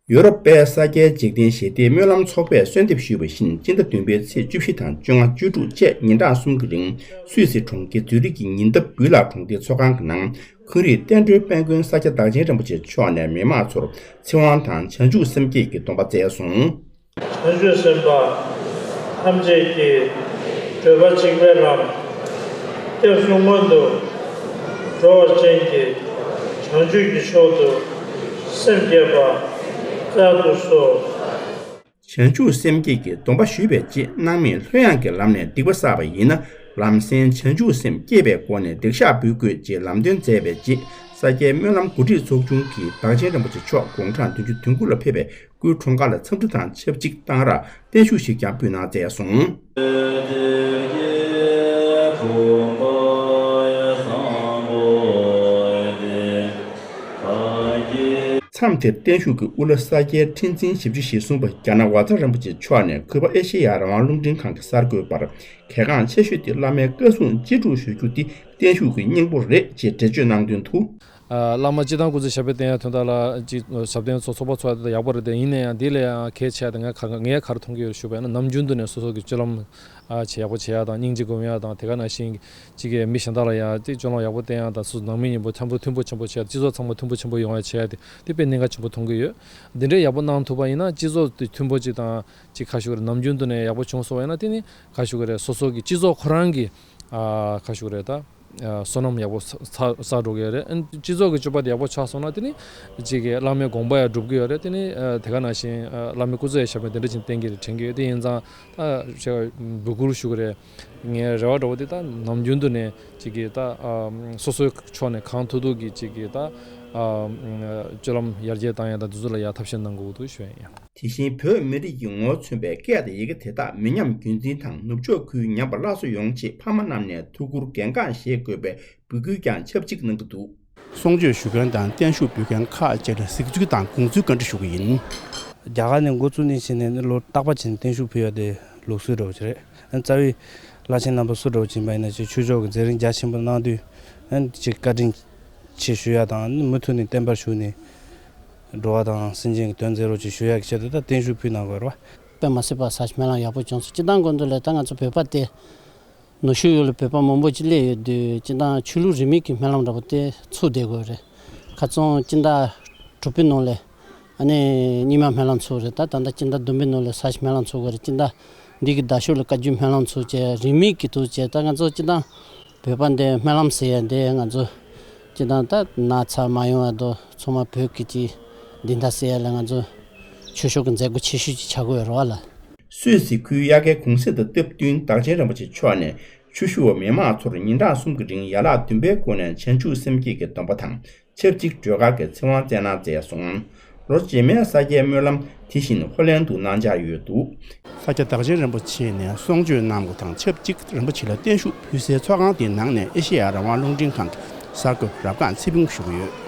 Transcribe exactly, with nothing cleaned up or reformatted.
ཡོ་རོབ་པའི་ས་སྐྱའི་འཇིག་རྟེན་ཞི་བདེའི་སྨོན་ལམ་ཚོགས་པས་གསོལ་འདེབས་ཞུས་པ་བཞིན། སྤྱི་ཟླ་བདུན་པའི་ཚེས་བཅུ་བཞི་དང་བཅོ་ལྔ་བཅུ་དྲུག་བཅས་ཉིན་གྲངས་གསུམ་གྱི་རིང་སུད་སི་གྲོང་ཁྱེར་ཛུ་རིག་གི་ཉེ་འདབས་གུའི་ལག་གྲོང་སྡེའི་ཚོགས་ཁང་གི་ནང་། འཁོན་རིགས་བསྟན་འགྲོའི་དཔལ་མགོན་ས་སྐྱ་བདག་ཆེན་རིན་པོ་ཆེ་མཆོག་ནས་མི་མང་ཚོར་ཚེ་དབང་དང་བྱང་ཆུབ་སེམས་བསྐྱེད་ཀྱི་སྡོམ་པ་བསྩལ་སོང་། བྱང་ཆུབ་སེམས་དཔའ་ཐམས་ཅད་ཀྱིས་བགྲོད་པ་འཇིགས་པའི་ལམ། སྐྱབས་སུ་མངོན་དུ་འགྲོ་བ་ཅན་གྱི་བྱང་ཆུབ་ཀྱི་མཆོག་ཏུ་སེམས་བསྐྱེད་པ་སྩལ་དུ་གསོལ། བྱང་ཆུབ་སེམས་བསྐྱེད་ཀྱི་སྡོམ་པ་ཞུས་པའི་རྗེས། སྣང་མེད་ལྷོད་ཡངས་ཀྱི་ལམ་ནས་སྡིག་པ་བསགས་པ་ཡིན་ན། ལམ་སེང་བྱང་ཆུབ་སེམས་བསྐྱེད་པའི་སྒོ་ནས་སྡིག་བཤགས་འབུལ་དགོས་ཅེས་ལམ་སྟོན་མཛད་པའི་རྗེས། ས་སྐྱའི་སྨོན་ལམ་འགོ་ཁྲིད་ཚོགས་ཆུང་གིས་བདག་ཆེན་རིན་པོ་ཆེ་མཆོག་དགུང་གྲངས་བདུན་ཅུ་དོན་དགུ་ལ་ཕེབས་པའི་སྐུའི་འཁྲུངས་སྐར་ལ་འཚམས་འདྲི་དང་ཆབས་ཅིག་གཏང་རག་བརྟན་བཞུགས་ཤིག་ཀྱང་ཕུལ་གནང་མཛད་སོང་། མཚམས་དེར་བརྟན་བཞུགས་ཀྱི་དབུ་བླ་ས་སྐྱའི་ཁྲི་འཛིན་བཞི་བཅུ་ཞེ་གསུམ་པ་རྒྱ་ནག་ཝ་ཙ་རིན་པོ་ཆེ་མཆོག་ནས་གུས་པ་ཨེ་ཤེ་ཡ་རང་དབང་རླུང་འཕྲིན་ཁང་གི་གསར་འགོད་པར། གལ་འགངས་ཆེ་ཤོས་དེ་བླ་མའི་བཀའ་གསུང་ཅི་སྒྲུབ་ཞུ་རྒྱུ་དེ་བརྟན་བཞུགས་ཀྱི་སྙིང་པོ་རེད་ཅེས་འགྲེལ་བརྗོད་གནང་དོན་དུ། ཨ། བླ་མ་སྤྱིར་བཏང་སྐུ་ཚེ་ཞབས་པད་བརྟན་ཡག་དོན་དག་ལ་ཅིག་ཞབས་བརྟན་ཚོགས་ཚོགས་པ་ཚོགས་ཡག་དེ་ཡག་པོ་རེད་དེ། ཡིན་ན་ཡང་དེ་ལས་ཡང་གལ་ཆེ་ཡག་དེ་ང་ག་ངས་ག་རེ་མཐོང་གི་ཡོད་ཞུས་པ་ཡིན་ན། ནམ་རྒྱུན་དུ་ནས་སོ་སོ་གི་སྤྱོད་ལམ་ཨ་བྱེད་ཡག་པོ་བྱེད་ཡག་དང་། སྙིང་རྗེ་སྒོམ་ཡག་དང་། དེ་ག་ནང་བཞིན་གཅིག་གིས་མི་གཞན་དག་ལ་ཡང་དེ་སྤྱོད་ལམ་ཡག་པོ་བསྟན་ཡག་དང་། སོ་སོ་ནང་མི་མཉམ་པོ་འཆམ་པོ་མཐུན་པོ་ཆེན་པོ་བྱེད་ཡག། སྤྱི་ཚོགས་ཚང་མ་མཐུན་པོ་ཆེན་པོ་ཡོང་ཡག་བྱེད་ཡག་དེ་དེ་དཔེ་གནད་འགག་ཆེན་པོ་མཐོང་གི་ཡོད། འདི་འདྲའི་ཡག་པོ་གནང་ཐུབ་པ་ཡིན་ན། སྤྱི་ཚོགས་དེ་མཐུན་པོ་ཅིག་དང་ཅིག་ག་ཞུ་གི་རེད། ནམ་རྒྱུན་དུ་ནས་ཡག་པོ་བྱུང་སོང་བ་ཡིན་ན། དེ་ནི་ག་ཞུ་གི་རེད། སོ་སོ་གི་སྤྱི་ཚོགས་ཁོ་རང་གི་ཨ་ག་ཞུ་གི་རེད། ད་ཨ་བསོད་ནམས་ཡག་པོ་བསགས་བསགས་འགྲོ་གི་ཡོད་རེད། ཨ་སྤྱི་ཚོགས་ཀྱི་སྤྱོད་པ་དེ་ཡག་པོ་ཆགས་སོང་ན། དེ་ནི་ཅིག་གི་བླ་མའི་དགོངས་པ་ཡང་འགྲུབ་ཀྱི་ཡོད་རེད། དེ་ནི་ཨ་དེ་ག་ནང་བཞིན་ཨ་བླ་མའི་སྐུ་ཚེ་ཡང་ཞབས་པད་བརྟན་པོ་ཅིག་བརྟན་གྱི་རེད་དྲན་གྱི་ཡོད། དེ་ཡིན་ཙང་ད་ཞེས་འབོད་སྐུལ་ཞུ་གི་རེད། ངའི་རེ་བ་འདྲ་བོ་དེ་ད་ནམ་རྒྱུན་དུ་ནས་ཅིག་གི་ད་ཨ་སོ་སོའི་ཕྱོགས་ནས་གང་ཐུབ་ཐུབ་ཀྱིས་ཅིག་གི་ད་ཨ་སྤྱོད་ལམ་ཡར་རྒྱས་བཏང་ཡག་དང་། དེ་ཚོ་ལ་ཡར་ཐབས་ཤེས་གནང་དགོས་འདུག་ཞུ་ཡ་ཡིན། དེ་བཞིན་བོད་མི་རིགས་ཀྱི་ངོ་བོ་མཚོན་པའི་སྐད་དང་ཡི་གེ་དེ་དག་མི་ཉམས་རྒྱུན་འཛིན་དང་ནུབ་ཕྱོགས་ཁུལ་ཉམས་པ་སླར་གསོ་ཡོང་ཆེད་ཕ་མ་རྣམས་ནས་ཐུགས་ཁུར་གལ་འགངས་བཞེས་དགོས་པའི་འབོད་སྐུལ་ཀྱང་ཆབས་ཅིག་གནང་གི་འདུག། གསུང་ཆོས་ཞུ་མཁན་དང་བརྟན་བཞུགས་འབུལ་མཁན་ཁག་ཅིག་ལ་གཟིགས་ཚུལ་དང་དགོངས་ཚུལ་བཀའ་འདྲི་ཞུ་གི་ཡིན། རྒྱ་གར་ནས་འགོ་བཙུགས་ནས་བྱས་ནས་ནི་ལོ་རྟག་པར་བྱས་ནས་བརྟན་བཞུགས་ཕུལ་ཡ་དེ་ལུགས་སྲོལ་འདྲ་བོ་ཅིག་རེད། རྩ་བའི་བླ་ཆེན་རྣམ་པ་སུ་འདྲ་བོ་ཅིག་ཡིན་པ་ཡིན་ན་ཅིག་ཆོས་ཕྱོགས་ཀྱི་མཛད་རིམ་རྒྱ་ཆེན་པོ་གནང་དུས་ཅིག་བཀའ་དྲིན་ཆེ་ཞུ་ཡ་དང་། མུ་མཐུད་ནས་བརྟན་པར་བཞུགས་ནས་འགྲོ་བ་དང་སེམས་ཅན་གྱི་དོན་མཛད་རོགས་ཅེས་ཞུ་ཡག་གི་ཆེད་དུ་ད་བརྟན་བཞུགས་ཕུལ་གནང་དགོས་རེད་བ། དཔེ་མ་སྲིད་པ་ས་ཆ་སྨོན་ལམ་ཡག་པོ་བྱུང་སོང་། སྤྱིར་བཏང་དགོན་དུ་ལས་ད་ང་ཚོ་བོད་པ་དེ་ནུབ་ཕྱོགས་ཡུལ་ལ་བོད་པ་མང་པོ་ཅིག་སླེབས་ཡོད་དུས། སྤྱིར་བཏང་ཆོས་ལུགས་རིས་མེད་ཀྱི་སྨོན་ལམ་འདྲ་པོ་དེ་ཚུགས་བསྡད་དགོས་རེད། ཁ་སང་སྤྱི་ཟླ་དྲུག་པའི་ནང་ལས་ཨ་ནི་རྙིང་མ་སྨོན་ལམ་ཚུགས་རེད། ད་ད་ལྟ་སྤྱི་ཟླ་བདུན་པའི་ནང་ལས་ས་ཆ་སྨོན་ལམ་ཚུགས་དགོས་རེད། སྤྱི་ཟླ་འདི་གི་ཟླ་ཤོག་ལ་བཀའ་བརྒྱུད་སྨོན་ལམ་ཚུགས་བྱས། རིས་མེད་ཀྱི་ཐུགས་བྱས། ད་ང་ཚོ་སྤྱིར་བཏང་བོད་པ་འདི་སྨོན་ལམ་ཟེར་ཡ་འདི་ང་ཚོ་སྤྱིར་བཏང་ད་ན་ཚ་མ་ཡོང་བ་དང་། ཚང་མ་བོད་ཀྱི་ཅིག་བདེན་མཐའ་གསལ་ཡ་ལ་ང་ཚོ་ཆོས་ཕྱོགས་ཀྱི་མཛད་སྒོ་ཆེ་ཤོས་ཅིག་ཆགས་ཀྱི་ཡོད་རེད་བ་ལ། སུད་སི་ཁུལ་དབྱར་ཁའི་གུང་གསེང་དང་སྟབས་བསྟུན་བདག་ཆེན་རིན་པོ་ཆེ་མཆོག་ནས་ཆུ་ཤུར་བ་མི་མང་ཚོར་ཉིན་གྲངས་གསུམ་གྱི་རིང་ཡན་ལག་བདུན་པའི་སྒོ་ནས་བྱང་ཆུབ་སེམས་བསྐྱེད་ཀྱི་སྡོམ་པ་དང་། ཆབས་ཅིག་སྒྲོལ་དཀར་གྱི་ཚེ་དབང་བསྩལ་གནང་མཛད་སོང་། ལོ་རྗེས་མའི་ས་སྐྱའི་སྨོན་ལམ་དེ་བཞིན་ཧོ་ལན་དུ་གནང་འཆར་ཡོད་འདུག། ས་སྐྱ་བདག་ཆེན་རིན་པོ་ཆེ་ནས་གསུང་ཆོས་གནང་བ་དང་ཆབས་ཅིག་རིན་པོ་ཆེ་ལ་བརྟན་བཞུགས་ཕུལ་སའི་ཚོགས་ཁང་དེའི་ནང་ནས་ཨེ་ཤེ་ཡ་རང་དབང་རླུང་འཕྲིན་ཁང་གི་གསར་འགོད་པ་རབ་སྒང་ཚེ་ཕུན་ཞུ་གི་ཡོད།